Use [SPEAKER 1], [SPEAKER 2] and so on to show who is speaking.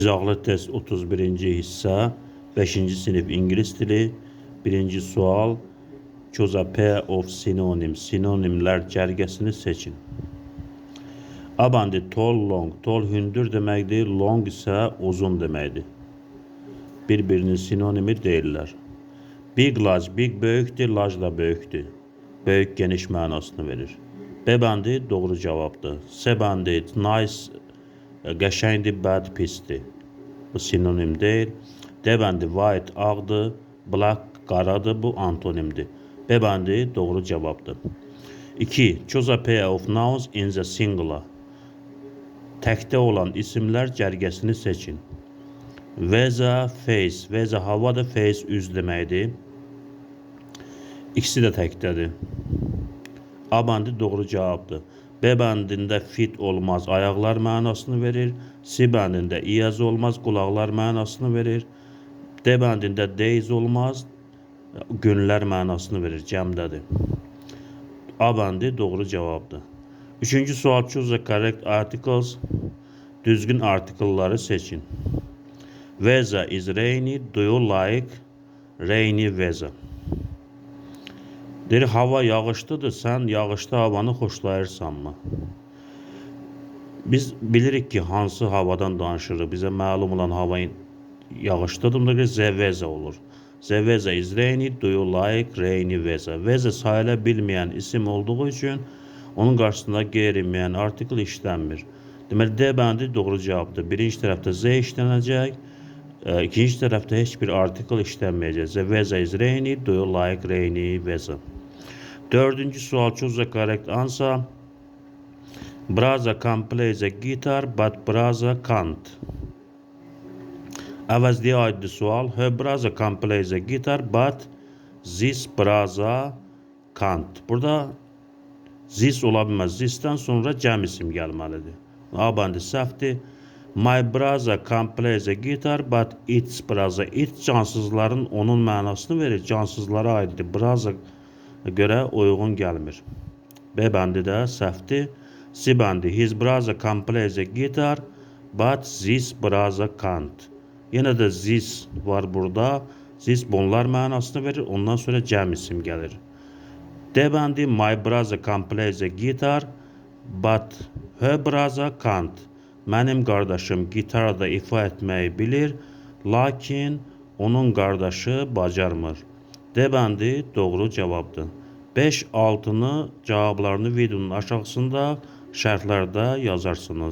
[SPEAKER 1] Nizaqlı test 31-ci hissə, 5-ci sinif ingilis dili, birinci sual. Choose a pair of synonyms. Sinonimlər cərgəsini seçin. A bəndi tall, long. Tall hündür deməkdir, long isə uzun deməkdir. Bir-birinin sinonimi deyirlər. Big, large, big böyükdür, large da böyükdür. Böyük, geniş mənasını verir. B bəndi doğru cavabdır. C bəndi nice, qəşəngdir, bad pisdir. Bu sinonim deyil. D bəndi white ağdır, black qaradır, bu antonimdir. B bəndi doğru cavabdır. 2. Choose a pair of nouns in the singular. Təkdə olan isimlər cərgəsini seçin. Weather, face. Weather havadır, face üz deməkdir. İkisi də təkdədir. A bəndi doğru cavabdır. B bəndində feet olmaz, ayaqlar mənasını verir. C bəndində ears olmaz, qulaqlar mənasını verir. D bəndində days olmaz, günlər mənasını verir, cəmdədir. A bəndi doğru cavabdır. Üçüncü sual, choose the correct articles. Düzgün artikelları seçin. Weather is rainy. Do you like rainy weather? Deyir, hava yağışlıdır. Sən yağışlı havanı xoşlayırsanmı? Biz bilirik ki, hansı havadan danışırıq. Bizə məlum olan hava yağışlıdır. Buna görə the weather olur. The weather is rainy. Do you like rainy weather? Weather sayıla bilməyən isim olduğu üçün onun qarşısında qeyri-müəyyən artikel işlənmir. Deməli, D bəndi doğru cavabdır. Birinci tərəfdə the işlənəcək. İkinci tərəfdə heç bir artikel işlənməyəcək. The weather is rainy. Do you like rainy weather? Dördüncü sual, choose the correct answer. Brother can play the guitar, but brother can't. Əvəzliyə aiddir sual. Her brother can play the guitar, but this brother can't. Burada this ola bilməz. This'dən sonra cəm isim gəlməlidir. A bəndi səhvdir. My brother can play the guitar, but its brother. It cansızların onun mənasını verir. Cansızlara aiddir. Brother görə uyğun gəlmir. B bəndi də səhvdir. C bəndi his brother can play the guitar, but this brother can't. Yenə də this var burada. This bunlar mənasını verir. Ondan sonra cəm isim gəlir. D bəndi my brother can play the guitar, but her brother can't. Mənim qardaşım gitarda ifa etməyi bilir, lakin onun qardaşı bacarmır. D bəndi doğru cavabdır. 5-6-nı cavablarını videonun aşağısında şərhlərdə yazarsınız.